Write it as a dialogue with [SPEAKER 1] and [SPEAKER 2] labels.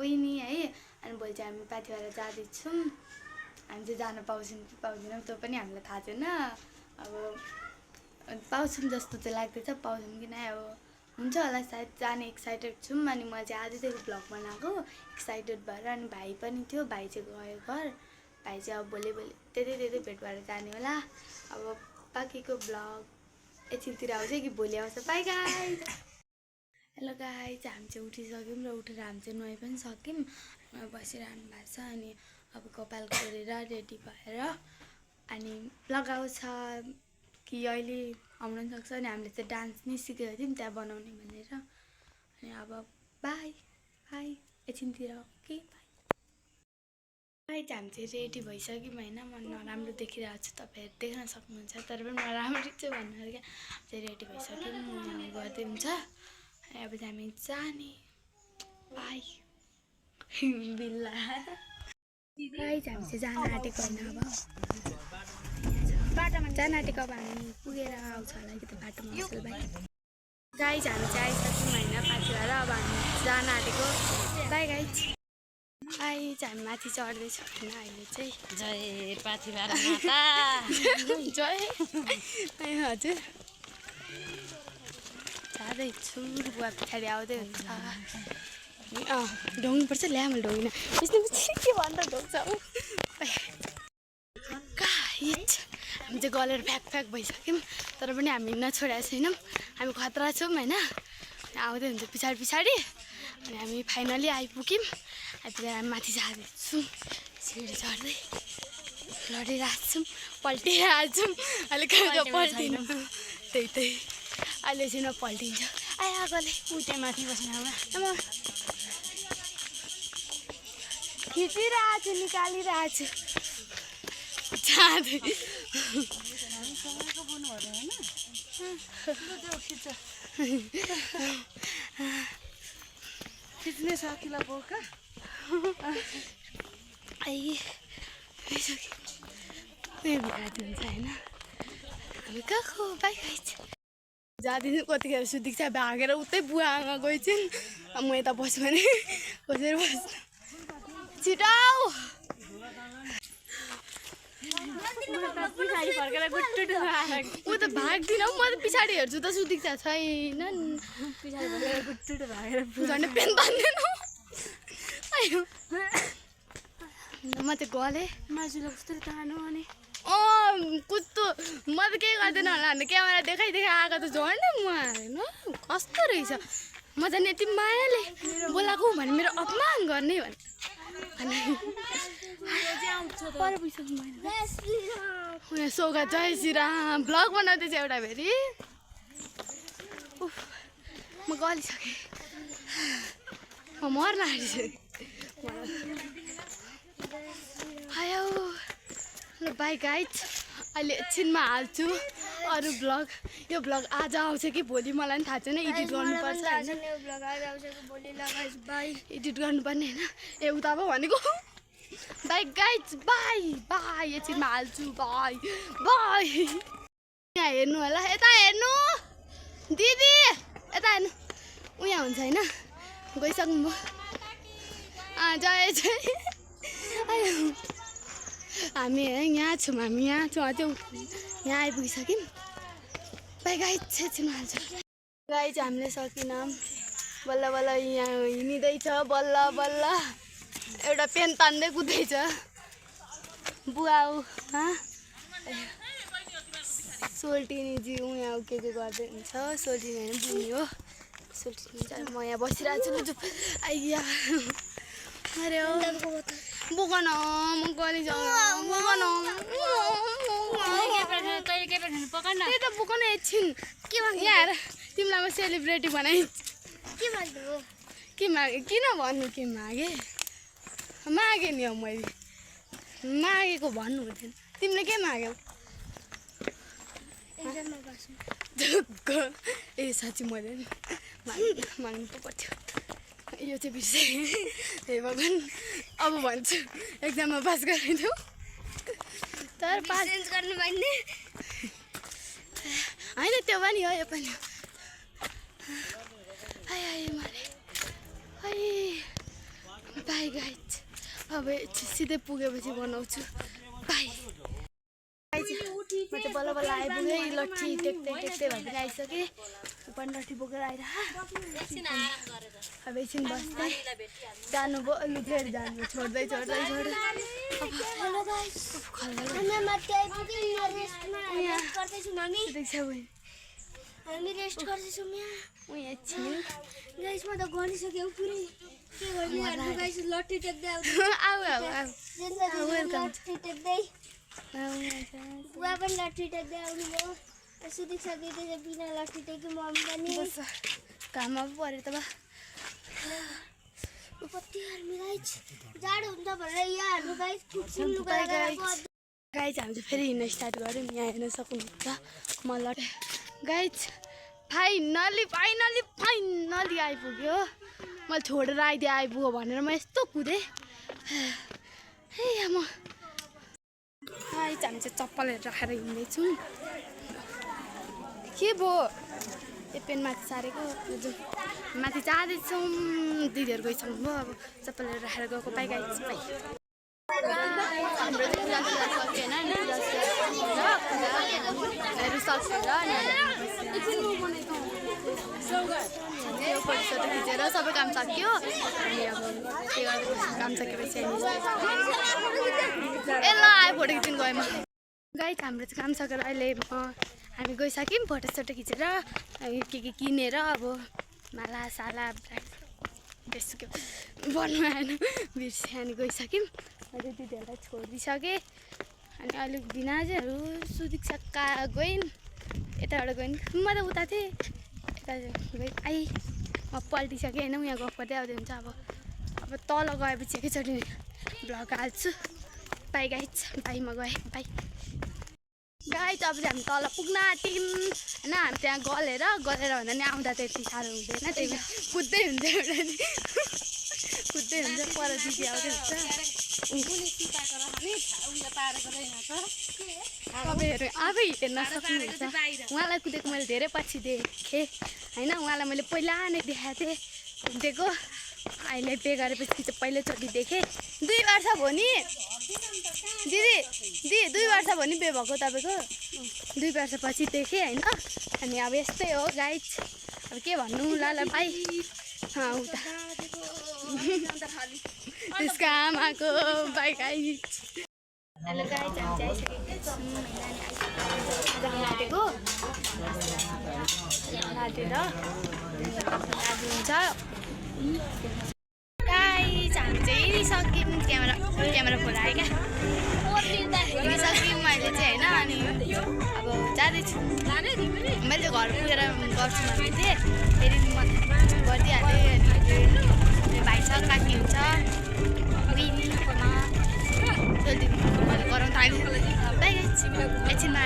[SPEAKER 1] बहिनी है। अनि भोलि चाहिँ हामी पाथिभरा जाँदैछौँ। हामी चाहिँ जान पाउँछौँ कि पाउँदैनौँ त्यो पनि हामीलाई थाहा छैन। अब पाउँछौँ जस्तो चाहिँ लाग्दैछ, पाउँछौँ कि नै अब हुन्छ होला सायद। जाने एक्साइटेड छौँ। अनि म चाहिँ आजदेखि भ्लग बनाएको एक्साइटेड भएर। अनि भाइ पनि थियो, भाइ चाहिँ गयो घर। भाइ चाहिँ अब भोलि त्यतै भेट भएर जाने होला। अब बाँकीको भ्लग एकछिनतिर आउँछ कि भोलि आउँछ। By guys. हेलो गाइज, हामी चाहिँ उठिसक्यौँ र उठेर हामी चाहिँ नुहाइ पनि सक्यौँ। बसिरहनु भएको छ। अनि अब कपाल कोरेर रेडी भएर अनि लगाउँछ कि अहिले आउनु पनि सक्छ। अनि हामीले चाहिँ डान्स नै सिकेको थियौँ त्यहाँ बनाउने भनेर। अनि अब बाई बाई एकछिनतिर ओके बाई। गाइज हामी चाहिँ रेडी भइसक्यौँ होइन। म नराम्रो देखिरहेको छु, तपाईँहरू देख्न सक्नुहुन्छ, तर पनि नराम्रो चाहिँ भन्नु क्या। चाहिँ रेडी भइसक्यौँ, यहाँ गर्दै हुन्छ। अब चाहिँ हामी जाने बाई बिल्ला। गाइज हामी चाहिँ जान आँटेको होइन, अब बाटोमा जान आँटेको। अब हामी पुगेर आउँछ होला कि त बाटोमा आउँछ बाई। गाइज हामी चाहिँ आइसक्यौँ होइन पाथिभरा। अब हामी जान आँटेको बाई गाइज। अहिले चाहिँ हामी माथि चढ्दैछौँ होइन। अहिले चाहिँ
[SPEAKER 2] जय पाथिभरा माता
[SPEAKER 1] जय हजुर। जाँदैछु, बुवा पछाडि आउँदै हुन्छ। ढोग्नुपर्छ, ल्या मैले ढोगिन। यस्तो के भन्दा ढोग्छ ऊ। हामी चाहिँ गलेर फ्याक भइसक्यौँ, तर पनि हामी नछोडेको छैनौँ। हामी खतरा छौँ होइन। आउँदै हुन्छ पछाडि। अनि हामी फाइनली आइपुग्यौँ। आइपुगेर हामी माथि जाँदैछौँ, सिँढी चढ्दै लडिरहेको छौँ, पल्टिरहेको छौँ। अहिले कहाँ पल्टिनु, त्यही अहिले चाहिँ नपल्टिन्छ। आगोले
[SPEAKER 2] उठे माथि बस्न
[SPEAKER 1] खिचिरहेको छु, निकालिरहेको छु। जाँदै
[SPEAKER 2] खिच्ने सकिला बोका
[SPEAKER 1] भिराट हुन्छ होइन। हामी कहाँको बाइक आइज जाँदिनु कतिखेर सुतिक छ भागेर उतै बुवा आमा गइछन्। म यता बस्छु भने बसेर बस्नु छिटाउ।
[SPEAKER 2] पछाडि फर्केर गुट्टु
[SPEAKER 1] म त भाग्दिनँ, म त पछाडि हेर्छु त सुतिक छैन।
[SPEAKER 2] पछाडि फर्केर गुट्टु भागेर
[SPEAKER 1] झन् पेन तान्दैन। म चाहिँ गलेँ
[SPEAKER 2] माजुलाई कस्तो तानो अनि
[SPEAKER 1] कुस्तो म त केही गर्दैन होला भने क्यामेरा देखाइ आएको त झन् म होइन। कस्तो रहेछ, म झन् यति मायाले बोलाएको भने मेरो अपमान गर्ने भने सोगा जय श्रीराम भ्लग बनाउँदैछ एउटा फेरि। म गलिसकेँ, म मर्न आँटिसकेँ। आयो ल बाई गाइज। अहिले एकछिनमा हाल्छु अरू भ्लग। यो भ्लग आज आउँछ कि भोलि मलाई पनि थाहा छैन। एडिट गर्नुपर्छ, एडिट गर्नुपर्ने होइन। ए उता पो भनेको बाई गाइज बाई बाई। एकछिनमा हाल्छु बाई बाई। यहाँ हेर्नु होला, यता हेर्नु दिदी, यता हेर्नु। उहाँ हुन्छ होइन, गइसक्नु भयो। जय आयो हामी यहाँ छौँ, हामी यहाँ छौँ। त्यो यहाँ आइपुगिसक्यौँ। बाई गाइज एकछिनमा हाल्छु। गाइज हामीले सकिनौँ, बल्ल बल्ल यहाँ हिँड्दैछ, बल्ल बल्ल एउटा पेन तान्दै कुदैछ बुवा। सोल्टिनीजी यहाँ के गर्दै हुन्छ। सोल्टिनी होइन बुनी हो। सोल्टिनी म यहाँ बसिरहेको छु। आइया अरे बोकन म गली जाउँ बोकन त्यही त बोकन एकछिन। के यहाँ हेर तिमीलाई म सेलिब्रेटी बनाइ। के मागेँ किन भन्नु, के मागेँ नि हौ मैले मागेको भन्नु हुँदैन। तिमीले के माग्यौ? ए साँच्ची मैले माग्नु पो पर्थ्यो। यो चाहिँ बिर्सेँ। हे भगवान्, अब भन्छु एक्जाममा पास गराइदेऊ। तर पास गर्नु भन्ने होइन, त्यो पनि हो यो पनि। आयो मलाई बाई गाइज अब सिधै पुगेपछि बनाउँछु बाई गाइज म चाहिँ बल्ल बल्ल आइपुगेँ लट्ठी टेक्दै भएर आइसकेँ पनि लट्ठी बोकेर आएर अब एकछिन बस्दै जानुभयो अलि फेरि जानु छोड्दै
[SPEAKER 3] हामी रेस्ट गर्दैछौँ यहाँ
[SPEAKER 1] यहाँ छिन्
[SPEAKER 3] गाइस म त गरिसक्यो पुरै के गर्ने हामी गाइस लट्ठी टेक्दै
[SPEAKER 1] आऊ
[SPEAKER 3] लट्ठी टेक्दै बुवा पनि लट्ठी टेक्दै आउनुभयो सुदिक सकिँदैछ बिना लट्ठी टेक्यो मम्मी पनि
[SPEAKER 1] घाममा पो पऱ्यो त
[SPEAKER 3] कति हामी गाइस जाडो हुन्छ भनेर यहाँ हाम्रो गाइस कुक्सिङ लुगा लगाएर
[SPEAKER 1] गाइज हामी चाहिँ फेरि हिँड्न स्टार्ट गऱ्यौँ यहाँ हेर्न सक्नुहुन्छ म गाइज फाइनली आइपुग्यो मैले छोडेर आइपुग्यो भनेर म यस्तो कुदेँ हे म गाइज हामी चाहिँ चप्पलहरू राखेर हिँड्दैछौँ के भयो यो पेन माथि सारेको माथि जाँदैछौँ दिदीहरू गइसक्नु भयो अब चप्पलहरू राखेर गएको बाई गाइज बाई हाम्रो चाहिँ क्लास सकेन नि फोटो खिचेर सबै काम सक्यो अनि अब के गर्नु काम सकेपछि ए ल आयो फोटो खिच्नु गएँ म गाइज हाम्रो चाहिँ काम सकेर अहिले हामी गइसक्यौँ फोटोसोटो खिचेर के किनेर अब माला साला ड्रेस के भन्नु आएन बिर्सेँ अनि गइसक्यौँ अहिले दिदीहरूलाई छोडिदिइसकेँ अनि अलिक बिनाजहरू सुदिक सक्का गइन् यताबाट गइन् म त उता थिएँ यता गइ आइ म पल्टिसकेँ होइन यहाँ गफ गर्दै आउँदै हुन्छ अब तल गएपछि एकैचोटि भ्लग हाल्छु बाई गाइज बाई म गएँ बाई गाइज अब चाहिँ हामी तल पुग्न आँट्यौँ होइन हामी त्यहाँ गलेर भन्दा नि आउँदा त्यति साह्रो हुँदैन त्यही भएर कुद्दै हुन्छ एउटा नि कुद्दै हुन्छ पर दिदी आउँदै हुन्छ तपाईँहरू आफै हेर्न सक्नुहुन्छ उहाँलाई कुदेको मैले धेरै पछि देखेँ होइन उहाँलाई मैले पहिला नै देखाएको थिएँ कुदेको अहिले पे गरेपछि चाहिँ पहिलोचोटि देखेँ 2 वर्ष भयो नि दिदी 2 वर्ष भयो नि पे भएको तपाईँको 2 वर्षपछि देखेँ होइन अनि अब यस्तै हो गाइज अब के भन्नु ल भाइ उता त्यसको आमाको बाई गाइज हेलो गाइज हामी चाहिँ आइसकेको छौँ लाटेको लाटेर हुन्छ गाइज हामी चाहिँ हिँडिसक्यौँ क्यामेरा खोलाएँ क्या हिँडिसक्यौँ मैले चाहिँ होइन अनि अब जाँदैछु मैले चाहिँ घर पुगेर गर्छु भन्ने थिएँ फेरि म गरिदिइहालेँ अनि भाइ छ काकी हुन्छ मैले गराउनु थालेँ एकछिनमा